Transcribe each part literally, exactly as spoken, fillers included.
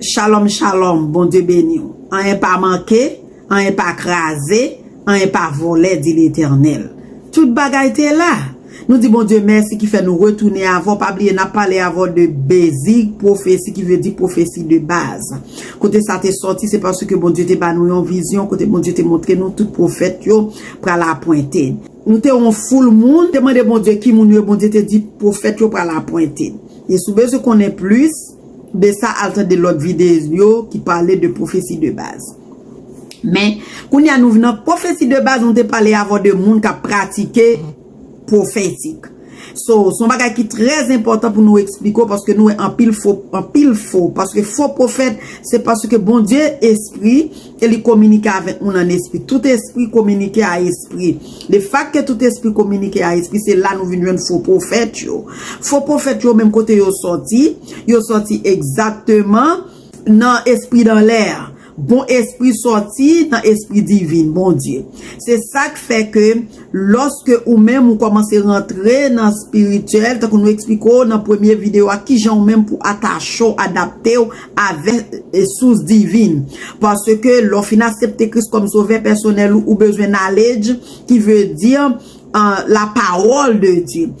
Shalom, shalom, Bondye beni w. Anyen pa manke, anyen pa kraze, anyen pa vòlè, di Letènèl. Tout bagay te la. Nou di Bondye mèsi ki fè nou retounen avè w. Pa bliye, n ap pale avè w de basic prophecy, ki vle di pwofesi de baz. Kote sa te sòti, se paske Bondye te ba nou yon vizyon, kote Bondye te montre nou tout pwofèt yo pral apwente. Nou te yon foul moun, te mande Bondye ki moun yo, Bondye te di pwofèt yo pral apwente. E si w bezwen konnen plis de sa, al tande lòt videyo ki pale de pwofesi de baz. Men, kounye a nou vin nan pwofesi de baz, nou te pale avè w de moun k ap pratike pwofetik. So, se yon bagay ki trè enpòtan pou nou eksplike w, paske nou wè anpil fo, anpil fo, paske fo pwofèt, se paske Bondye espri, e li kominike avèk moun an espri. Tout espri kominike a espri. Le fact ke tout espri kominike a espri, se la nou vin jwenn fo pwofèt yo. Fo pwofèt yo, menm kote yo sòti, yo sòti egzakteman nan espri dan lè. Bon espri sòti nan espri divin, Bondye. Se sa k fè ke lòske ou menm ou kòmanse rantre nan espirityèl, tankou nou eksplike w nan premye videyo a, kijan ou menm pou atache w, adapte w avèk, e, sous divin. Paske lè w fin aksepte Kris kòm sovè pèsonèl ou, ou bezwen knowledge, ki vle di, e, la parole de Dieu.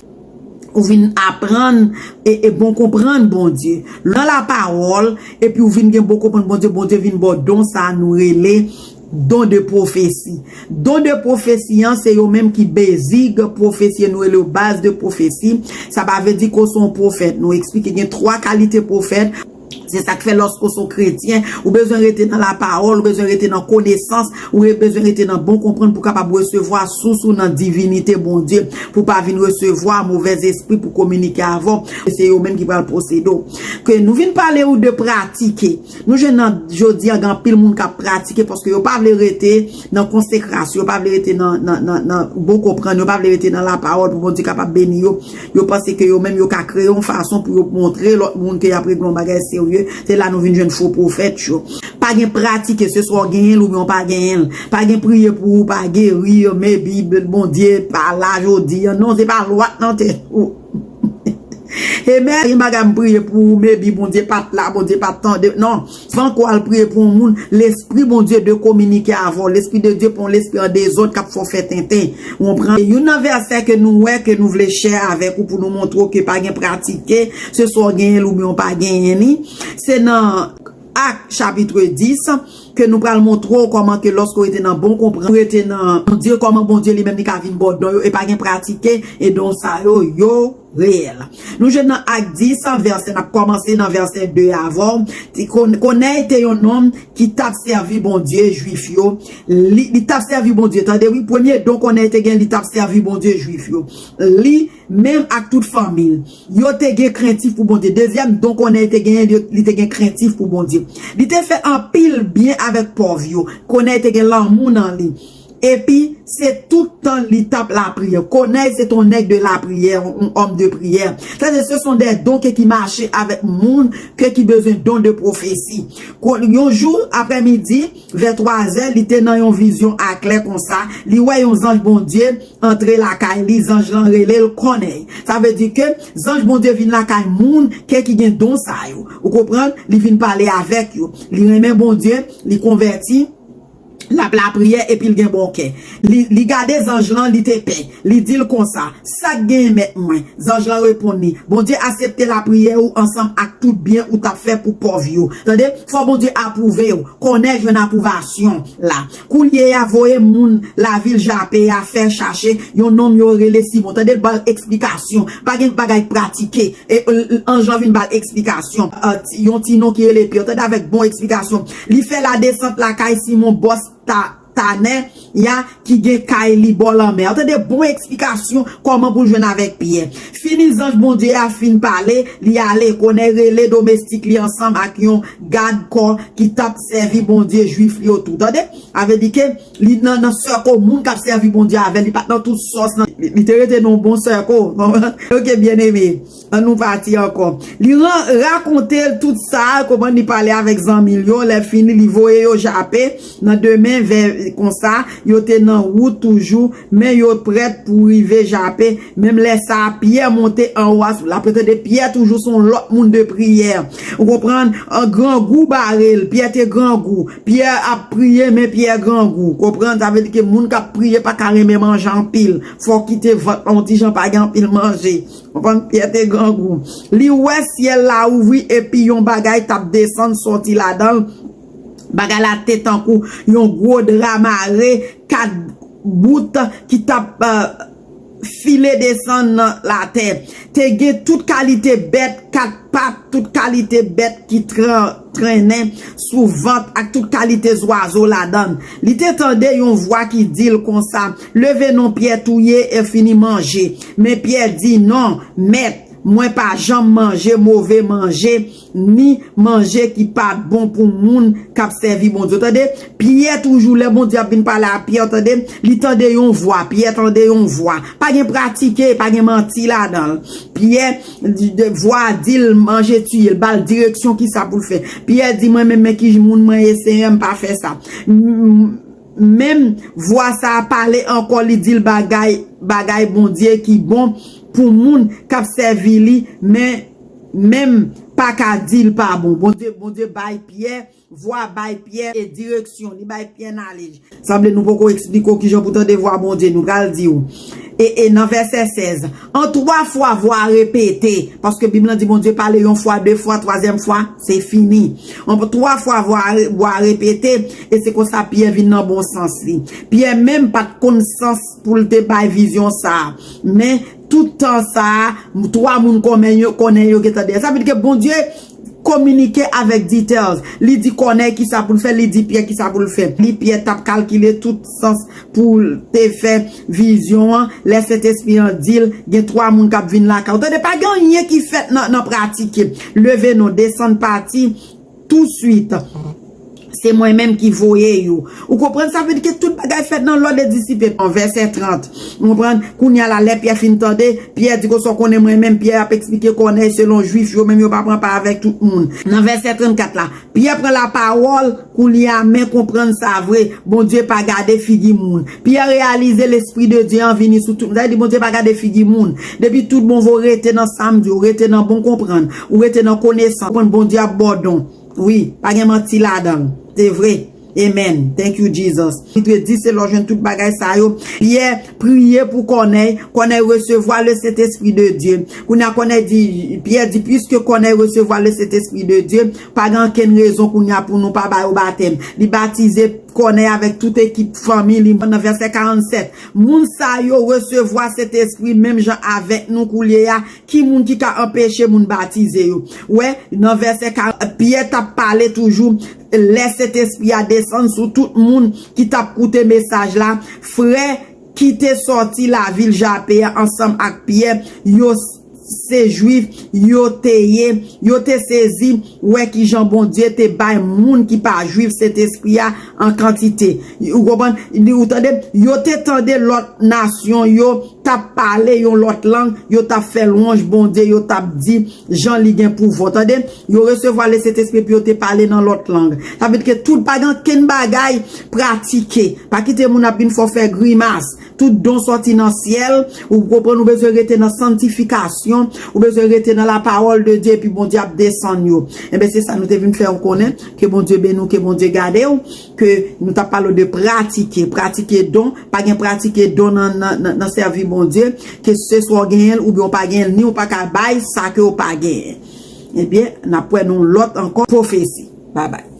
Ou vin aprann e, e bon konprann Bondye. Nan la pawòl, epi ou vin gen bon konprann Bondye, Bondye vin ba w don sa a nou rele don de pwofesi. Don de pwofesi an, se yo menm ki basic pwofesi, nou rele yo baz de pwofesi. Sa pa vle di ke w se yon pwofèt. Nou eksplike gen twa kalite pwofèt. Se sa k fè lòske w se yon kretyen, ou bezwen rete nan la pawòl, ou bezwen rete nan konesans, ou re-, bezwen rete nan bon konprann pou w kapab resevwa sous ou nan divinite Bondye, pou w pa vin resevwa movèz espri pou kominike avè w. Se yo menm ki pral posede w. Ke nou vin pale ou de pratike. Nou jwenn nan jodi a, gen anpil moun k ap pratike paske yo pa vle rete nan konsekrasyon, yo pa vle rete nan, nan, nan, nan bon konprann, yo pa vle rete nan la pawòl pou Bondye kapab beni yo. Yo panse ke yo menm yo ka kreye yon fason pou yo montre lòt moun ke y ap regle yon bagay serye. Se la nou vin jwenn fo pwofèt yo. Pa gen pratike, se swa w genyen l oubyen w pa genyen l. Pa gen priye pou ou pa geri, maybe Bondye pa la jodi a. Non, se pa lwa k nan tèt ou. Amen. Gen bagay m priye pou ou, maybe Bondye pa t la, Bondye pa t tande. Non. Van ke w al priye pou yon moun, lespri Bondye dwe kominike avè w. Lespri de Dye pa yon lespri an dezòd k ap fè w fè tenten. Ou konprann? Youn nan vèsè ke nou wè, ke nou vle share avèk ou pou nou montre w ke pa gen pratike, se swa w genyen l oubyen w pa genyen li. Se nan Ak chapit dis, ke nou pral montre w kòman ke lòske w rete nan bon konprann, w rete nan Bondye, kòman Bondye li menm li ka vin ba w don yo, e pa gen pratike, e don sa yo, yo reyèl. Nou jwenn nan Ak dis, vèsè, n ap kòmanse nan vèsè de avè w. Ti Kon-, Kònèy te yon nonm ki t ap sèvi Bondye jwif yo. Li, li t ap sèvi Bondye, tande wi, premye don Kònèy te gen, li t ap sèvi Bondye jwif yo. Li menm ak tout fanmi l, yo te gen krentif pou Bondye. Dezyèm don Kònèy te genyen, li, li te gen krentif pou Bondye. Li te fè anpil byen avèk pòv yo. Kònèy te gen lanmou nan li. Epi, se tout tan li t ap lapriyè. Kònèy se t on nèg de lapriyè, on, on homme de prière. Sa se, ce sont des dons ke ki mache avèk moun ke ki bezwen don de pwofesi. Ko-, yon jou, aprèmidi, vè twazè, li te nan yon vizyon aklè konsa. Li wè yon zanj Bondye antre lakay li, zanj lan rele l Kònèy. Sa vle di ke zanj Bondye vin lakay moun ke ki gen don sa yo. Ou konprann? Li vin pale avèk yo. Li renmen Bondye, li konvèti, l ap lapriyè epi l gen bon kè. Li, li gade zanj lan, li te pè. Li di l konsa, "Sa k genyen, mèt mwen?" Zanj lan reponn li, "Bondye aksepte lapriyè ou ansanm ak tout byen ou t ap fè pou pòv yo." Tande? Fò Bondye apwouve w. Kònèy jwenn apwouvasyon la. Koulye a, voye moun lavil Jape a fè chache yon nonm yo rele Simon. Tande l ba l eksplikasyon. Pa gen bagay pratike. E, e, anj lan vin ba l eksplikasyon. E, ti, yon ti non ki rele Pyè. Tande avèk bon eksplikasyon. Li fè ladesant lakay Simon, bòs ta, tanè ya ki gen kay li bò lanmè a. Tande bon eksplikasyon kòman pou l jwenn avèk Pyè. Fini zanj Bondye a fin pale, li ale. Kònèy rele domestik li ansanm ak yon gad kò ki t ap sèvi Bondye jwif li yo tou. Tande? Sa vle di ke li nan, nan sèko moun k ap sèvi Bondye avè l. Li pa t nan tout sòs nan. Li, li te rete nan yon bon sèko. Ok, byeneme. Ann nou pati ankò. Li ran-, rakonte l tout sa, kòman li pale avèk zanmi l yo. Lè fini, li voye yo Jape. Nan demen, vè Konsa, yo te nan wout toujou, men yo prèt pou rive Jape. Menm lè sa a, Pyè monte anwo a sou l. Apre, tande, Pyè toujou se yon lòt moun de priyè. Ou konprann? An grangou bare l. Pyè te grangou. Pyè ap priye, men Pyè grangou. Konprann? Sa vle di ke moun k ap priye pa ka renmen manje anpil. Fò w kite vant lan yon ti jan, pa gen anpil manje. Konprann? Pyè te grangou. Li wè syèl la ouvri epi yon bagay t ap desann sòti ladan l. Bagay la te tankou yon gwo dra mare, kat bout ki t ap, eh, file desann nan latè. Te gen tout kalite bèt kat pat, tout kalite bèt ki tran-, trennen sou vant ak tout kalite zwazo ladan l. Li te tande yon vwa ki di l konsa, "Leve non, Pyè, touye e fini manje." Men Pyè di, "Non, Mèt, mwen pa janm manje move manje, ni manje ki pa bon pou moun k ap sèvi Bondye." Tande, Pyè toujou, lè Bondye ap vin pale a Pyè, tande, li tande yon vwa, Pyè tande yon vwa. Pa gen pratike, pa gen manti ladan l. Pyè, di, de, vwa a di l manje tiye l, ba l direksyon ki sa pou l fè. Pyè di, "Mwen menm, men ki moun mwen ye, Senyè, m pa fè sa." M, m, menm vwa sa a pale ankò, li di l, "Bagay, bagay Bondye ki bon pou moun k ap sèvi li, men, menm pa ka di l pa bon." Bondye, Bondye bay Pyè, vwa bay Pyè e direksyon, li bay Pyè knowledge. Sanble nou poko eksplike w kijan pou tande vwa Bondye, nou pral di w. E, e nan vèsè sèz, an twa fwa vwa a repete, paske Bib lan di Bondye pale yon fwa, de fwa, twazyèm fwa, se fini. An twa fwa vwa a re-, vwa a repete, e se konsa Pyè vin nan bon sans li. Pyè menm pa t konn sans pou l te bay vizyon sa a. Men tout tan sa a, twa moun kòmè yo, konnen yo gentan dèyè. Sa vle di ke Bondye kominike avèk details. Li di Kònèy ki sa pou l fè, li di Pyè ki sa pou l fè. Li Pyè t ap kalkile tout sans pou l te fè vizyon an. Lè Sentespri an di l, gen twa moun k ap vin lakay ou. Tande, pa gen anyen ki fèt nan, nan pratike. Leve non, desann pati touswit. Se mwen menm ki voye yo. Ou konprann? Sa vle di ke tout bagay fèt nan lòd e disiplin. An vèsè trant. Ou konprann? Kounye a la, lè Pyè fin tande, Pyè di, "Konsa w konnen mwen menm," Pyè ap eksplike Kònèy selon Jwif yo, menm yo pa pran pa avèk tout moun. Nan vèsè trannkat la, Pyè pran lapawòl, kounye a, men konprann sa vre, Bondye pa gade figi moun. Pyè reyalize Lespri de Dye an vini sou tout moun. Sa vle di Bondye pa gade figi moun. Depi tout bon vre, w rete nan sa m di w, w rete nan bon konprann, ou rete nan konesans, konprann Bondye ap ba w don. Wi, pa gen manti ladan l. Se vre. Amen. Thank you, Jesus. Chapitre dis, se lè w jwenn tout bagay sa yo. Pyè priye pou Kònèy. Kònèy resevwa le Sentespri de Dye. Kounye a Kònèy di, Pyè di, "Puiske Kònèy resevwa le Sentespri de Dye, pa gen ankenn rezon kounye a pou nou pa ba yo batèm." Li batize Kònèy avèk tout ekip fanmi li. Nan vèsè karannsèt, moun sa yo resevwa Sentespri menm jan avèk nou kounye a. Ki moun ki ka anpeche moun batize yo? Wè, nan vèsè ka, Pyè t ap pale toujou, lè Sentespri a desann sou tout moun ki t ap koute mesaj la, frè ki te sòti lavil Jape a ansanm ak Pyè, yo s-, se Jwif yo te ye, yo te sezi wè kijan Bondye te bay moun ki pa Jwif Sentespri a an kantite. Ou konprann? Ou tande? Yo te tande lòt nasyon yo t ap pale yon lòt lang, yo t ap fè lwanj Bondye, yo t ap di jan li gen pouvwa. Tande? Yo resevwa le Sentespri epi yo te pale nan lòt lang. Sa vle di ke tout pa gen ankenn bagay pratike. Pa kite moun ap vin fè w fè grimas. Tout don sòti nan syèl. Ou konprann, ou bezwen rete nan santifikasyon. Ou bezwen rete nan lapawòl de Dye epi Bondye ap desann yo. Enben, se sa nou te vin fè w konnen. Ke Bondye beni w, ke Bondye gade w. Ke nou t ap pale w de pratike. Pratike don. Pa gen pratike don nan, nan, nan, nan sèvi Bondye. Ke se swa w genyen l oubyen w pa genyen l, ni w pa ka bay sa ke w pa genyen. Ebyen, n ap wè nan lòt ankò pwofesi. Babay.